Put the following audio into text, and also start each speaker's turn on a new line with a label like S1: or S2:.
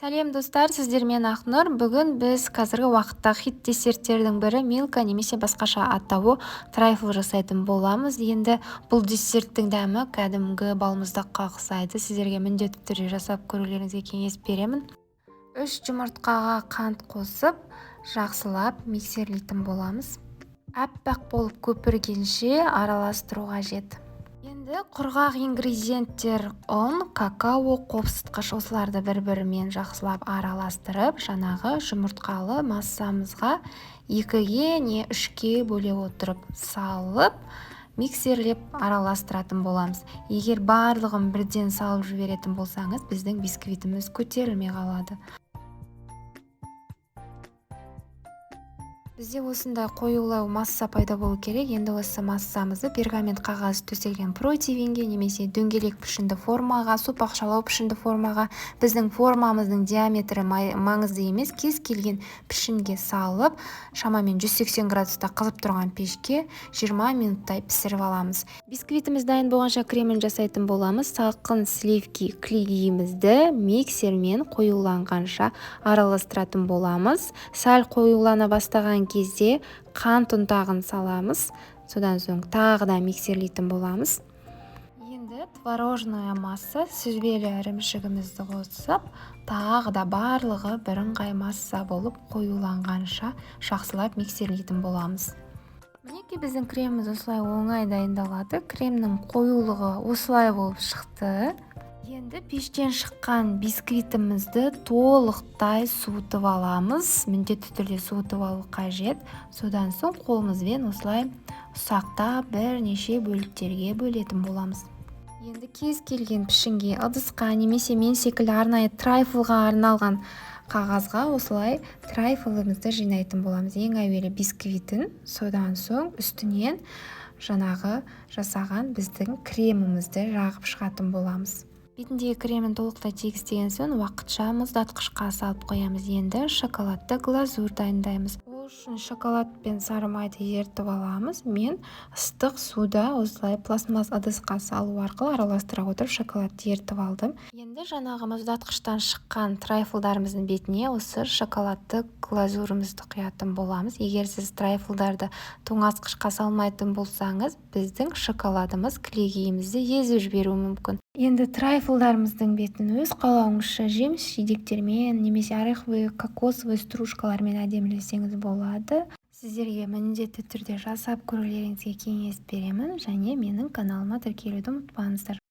S1: Сәлем, достар! Сіздермен Ақнұр. Бүгін біз қазіргі уақытта хит десерттердің бірі милка немесе басқаша атауы трайфл жасайтын боламыз. Енді бұл десерттің дәмі кәдімгі балмұздаққа ұқсайды. Сіздерге міндетті түрде жасап көрулеріңізге кеңес беремін. 3 жұмыртқаға қант қосып, жақсылап миксерлейтін боламыз. Аппақ болып көпіргенше араластыру қажет. Енді құрғақ ингредиенттер: ұн, какао, қопсытқыш, осыларды бір-бірімен жақсылап араластырып, жаңағы жұмыртқалы массамызға екіге не үшке бөле отырып салып, миксерлеп араластыратын боламыз. Егер барлығын бірден салып жіберетін болсаңыз, біздің бисквитіміз көтерілмей қалады. Бізде осындай қоюлау масса пайда болу керек. Енді осы массамызды пергамент қағаз төселген противеньге немесе дөңгелек пішінді формаға, сопақшалау пішінді формаға, біздің формамыздың диаметрі маңызды емес, кез келген пішінге салып, шамамен 180 градуста қызып тұрған пешке 20 минуттай пісіріп аламыз. Бисквитіміз дайын болғанша, кремін жасайтын боламыз. Салқын сливки кілегейімізді миксермен қоюланғанша араластыратын боламыз. Сәл қоюлана бастаған кезде қант ұнтағын саламыз, содан соң тағы да миксерлейтін боламыз. Енді творожная масса, сүзбелі ірімшігімізді қосып, тағы да барлығы бірыңғай масса болып қоюланғанша жақсылап миксерлейтін боламыз. Мінекей, біздің креміміз осылай оңай дайындалады. Кремнің қоюлығы осылай болып шықты. Енді пештен шыққан бисквитімізді толықтай суытып аламыз. Міндетті түрде суытып алу қажет. Содан соң қолымызбен осылай ұсақтап, бірнеше бөліктерге бөлетін боламыз. Енді кез келген пішінге, ыдысқа немесе мен секілді арнайы трайфлға арналған қағазға осылай трайфлымызды жинайтын боламыз. Ең әуелі бисквитін, содан соң үстінен жаңағы жасаған біздің кремімізді жағып шығатын боламыз. Бетіндегі кремін толықтай тегістеген соң, уақытша мұздатқышқа салып қоямыз. Енді шоколадты глазурь дайындаймыз. Ол үшін шоколад пен сары майды ерітіп аламыз. Мен ыстық суда осылай пластмасс ыдысқа салу арқылы араластыра отырып, шоколадты ерітіп алдым. Енді жаңағы мұздатқыштан шыққан трайфлдарымыздың бетіне осы шоколадты глазурімізді құятын боламыз. Егер сіз трайфлдарды тоңазытқышқа салмайтын болсаңыз, біздің шоколадымыз кілегейімізді езіп жіберуі мүмкін. Енді трайфлдарымыздың бетін өз қалауыңызша жеміс жидектермен немесе ореховый, кокосовый стружкалармен әдемілесеңіз болады. Сіздерге міндетті түрде жасап көрулеріңізге кеңес беремін және менің каналыма тіркелуді ұмытпаңыздар.